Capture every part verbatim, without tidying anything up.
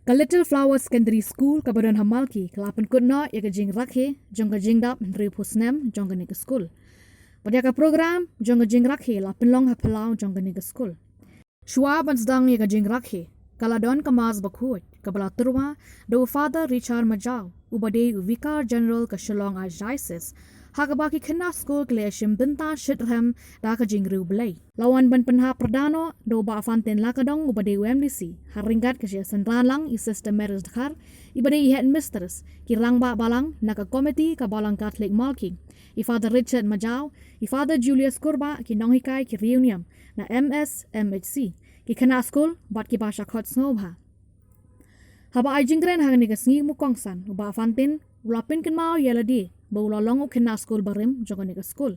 Ka Little Flower Secondary School kaba don ha Malki ka la pynkut noh ïa ka jingrakhe jong ka jingdap hynriewphew snem jong kane ka skul. Bad ïa ka program jong ka jingrakhe la pynlong ha phyllaw jong kane ka skul. Shuwa ban sdang ïa ka jingrakhe, ka la don ka Mass bakhuid kaba la tyrwa da u Father Richard Majaw, uba dei u Vicar General ka Shillong Archdiocese, ha kaba ki khynnah skul ki la shim bynta shitrhem da ka jingriewblei. La wan ban pynhap pyrda noh da u Bah Fantin Lakadong uba dei u M D C, ha ryngkat ka shiasanran lang i Sister Maris Dkhar, iba dei i Headmistress, ki rangbah balang na ka komiti ka Balang Katholik Malki, i Father Richard Majaw, i Father Julius Kurbah, ki nonghikai ki riewniam na M S M H C, ki khynnah skul bad kiba sha khot sngewbha. Haba ai jingkren ha kane ka sngi mukongsan, u Bah Fantin u la pynkynmaw ïa lade ba u la long u khynnah skul barim jong kane ka skul.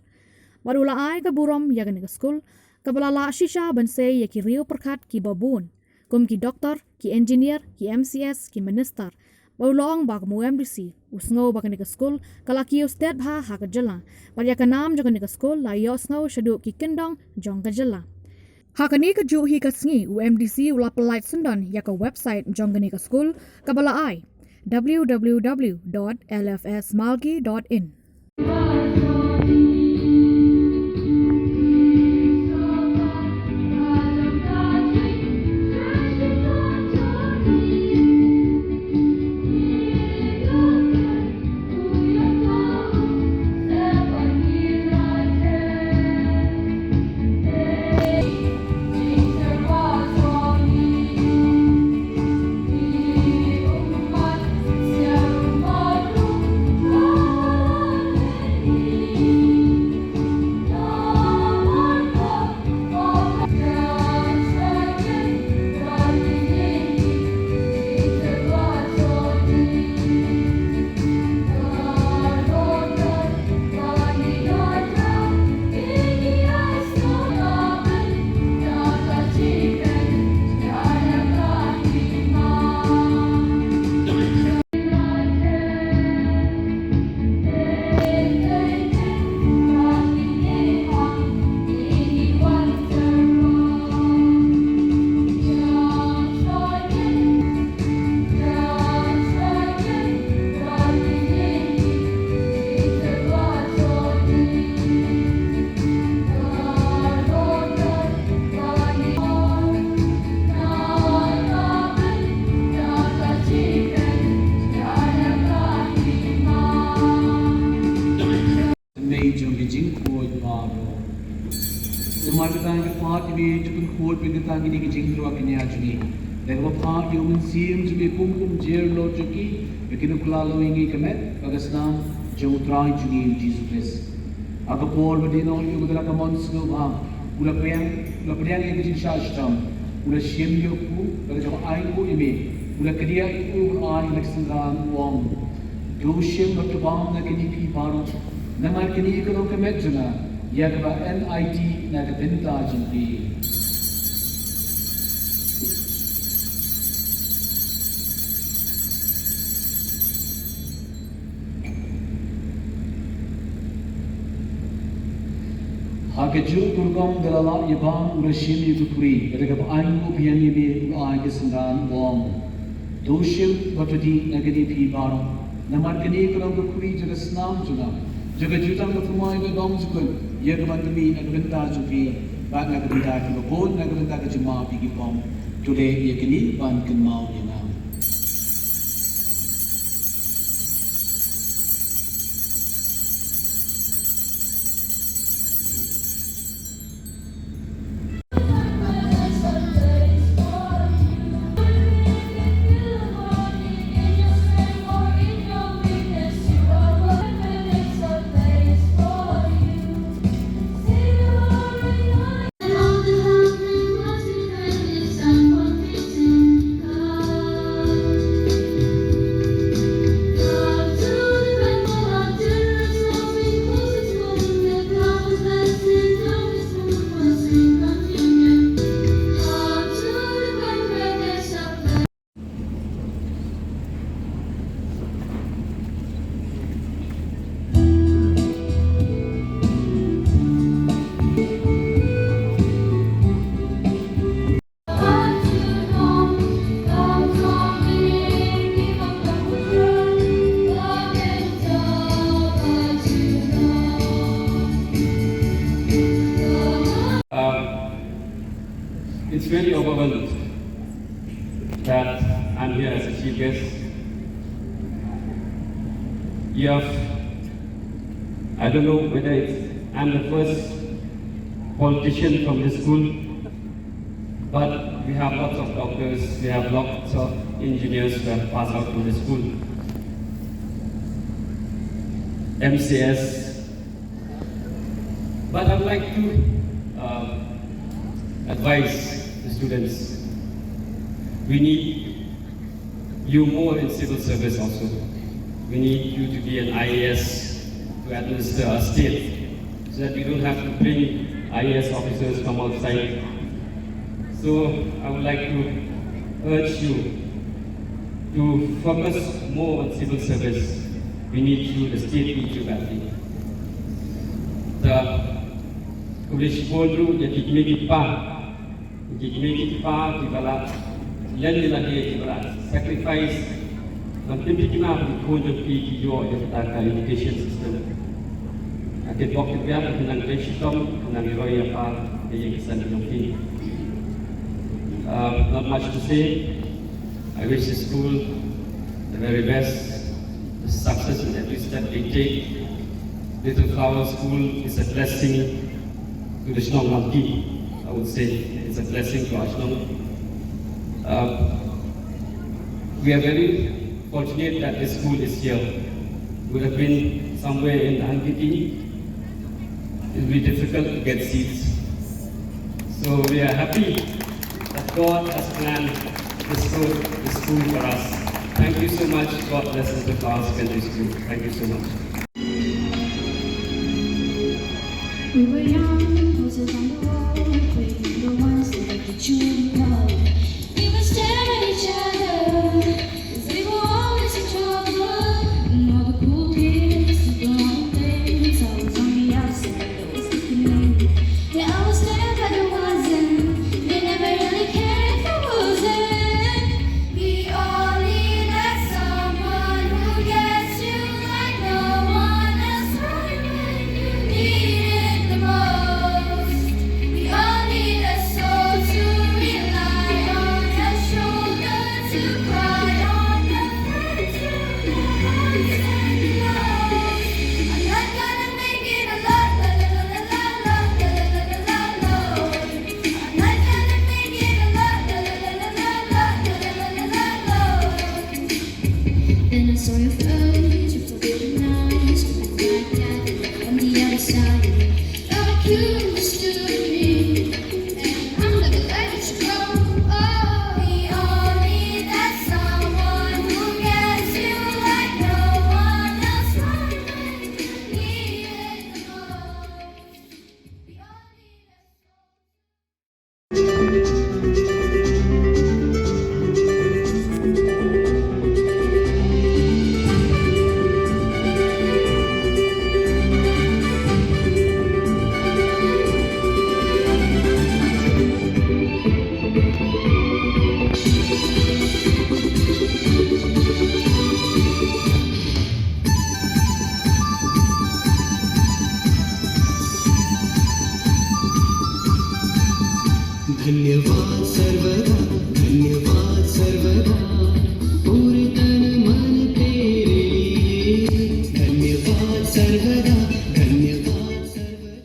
Bad u la ai ka burom ïa kane ka skul, kaba la lah shisha ban sei ïa ki riewpyrkhat kiba bun, kum ki doktor, ki engineer, ki M C S, ki minister. Bad u la ong ba kum u M D C u sngew ba kane ka skul ka la kiew stet bha ha ka jylla, bad ïa ka nam jong kane ka skul la ïohsngew shaduh ki kyndong jong ka jylla. Ha kane kajuh hi ka sngi u M D C u la pyllait syndon ïa ka website jong kane ka skul, kaba la ai, W W W dot L F S Malki dot in. Mei jong ki jingkhuid baroh. Namar kata ngi kyrpad ïa me to pynkhuid bad kata ngi ïa ki jingthrang kñia jong ngi. Da kaba phah ïa u Mynsiem jong me kum kumjuh jong ki, ba kin kylla ïa ngi ka met bad ka snam jong u Trai jong ngi Jisu Khrist. Ha ka por ba dei noh ïa u da la ka mon sngewbha, u la pdiang, u la pdiang ïa ka jingshah shitom, u la shim ïa u, bad ka jong ai u ïa me, u la kdiah ïa u, u la ai ïa ka synran u ong. To shim bad to bam na kine phi baroh, namar kane ka long ka met jong nga, ïa kaba yn aiti na ka bynta jong phi. Ha kajuh ka rukom da la lah ïa bam u la shim ïa ka khuri, bad da kaba ai u biang ïa me u la ai ka synran u ong. To shim bad to dih na kane phi baroh. Namar kane ka long ka khuri jong ka snam jong nga, jong ka jutang ka thymmai ka dongjukut, ïa kaban pynmih na ka bynta jong phi bad na ka bynta kiba bun, na ka bynta ka jingma phi ki pop. To leh ïa kane ban kynmaw ïa nga. Very overwhelmed that I'm here as a chief guest. You have, I don't know whether it's, I'm the first politician from this school, but we have lots of doctors, we have lots of engineers who have passed out from the school. M C S, but I'd like to uh, advise the students. We need you more in civil service also. We need you to be an I A S to administer our state, so that we don't have to bring I A S officers from outside. So I would like to urge you to focus more on civil service. We need you, the state needs you badly. The Kulish Bondru, the Kikmiki Pa, Ki mei ki pa ki ba la len ïa lade, ki ba la sacrifice ban tip ïa ki kmie bad ki khun jong ki, ki ïoh ïa kata ka education system. Ki bok ki biang ki nang trei shitom, ki nang roi ïa pa ïa ki san jong ki. Um, not much to say. I wish the school the very best, the success in every step they take. Little Flower School is a blessing to the Shnong Malki. I would say it's a blessing to our Shnong. Uh, we are very fortunate that this school is here. Would have been somewhere in Angiti, it'll be difficult to get seats. So we are happy that God has planned this school, this school for us. Thank you so much. God bless the Flower Secondary School. Thank you so much. We were young, horses on the road, playing the ones that we truly love. We would stare at each other, 'cause they were always in trouble. And all the cool kids who don't dance, I was on the outside, I was looking in. Yeah, I was there, but it wasn't. They never really cared if I wasn't. We all need that someone who gets you like no one else would when you need it the most. We all need a soul to rely on, a shoulder to cry on, a friend to love and love. I'm not gonna make it alone, la, la, la, la, la, la, la, la, la, la, la, la. Then I saw your face, your forbidden eyes, looking right at me on the other side. Thought you understood me, and I'm never letting you go. Oh, we all need that someone who gets you like no one else would when you need it the most. We all need that someone. धन्यवाद सर्वदा, धन्यवाद सर्वदा, पूरे तन मन तेरे लिए। धन्यवाद सर्वदा, धन्यवाद सर्वदा।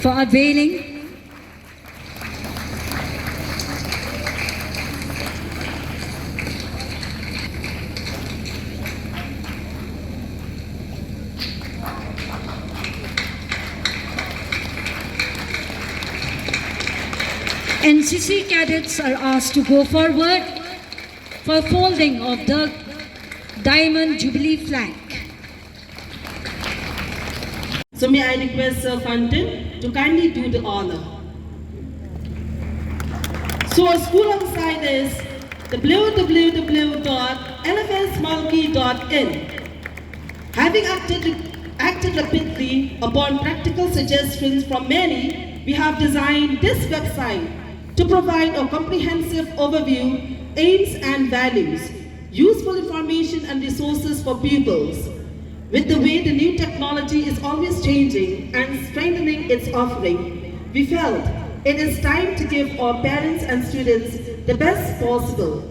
For unveiling. N C C cadets are asked to go forward for folding of the Diamond Jubilee flag. So may I request Sir Fantin to kindly do the honor. So our school website is www.lfsmalki.in. Having acted, acted rapidly upon practical suggestions from many, we have designed this website to provide a comprehensive overview, aims and values, useful information and resources for pupils. With the way the new technology is always changing and strengthening its offering, we felt it is time to give our parents and students the best possible.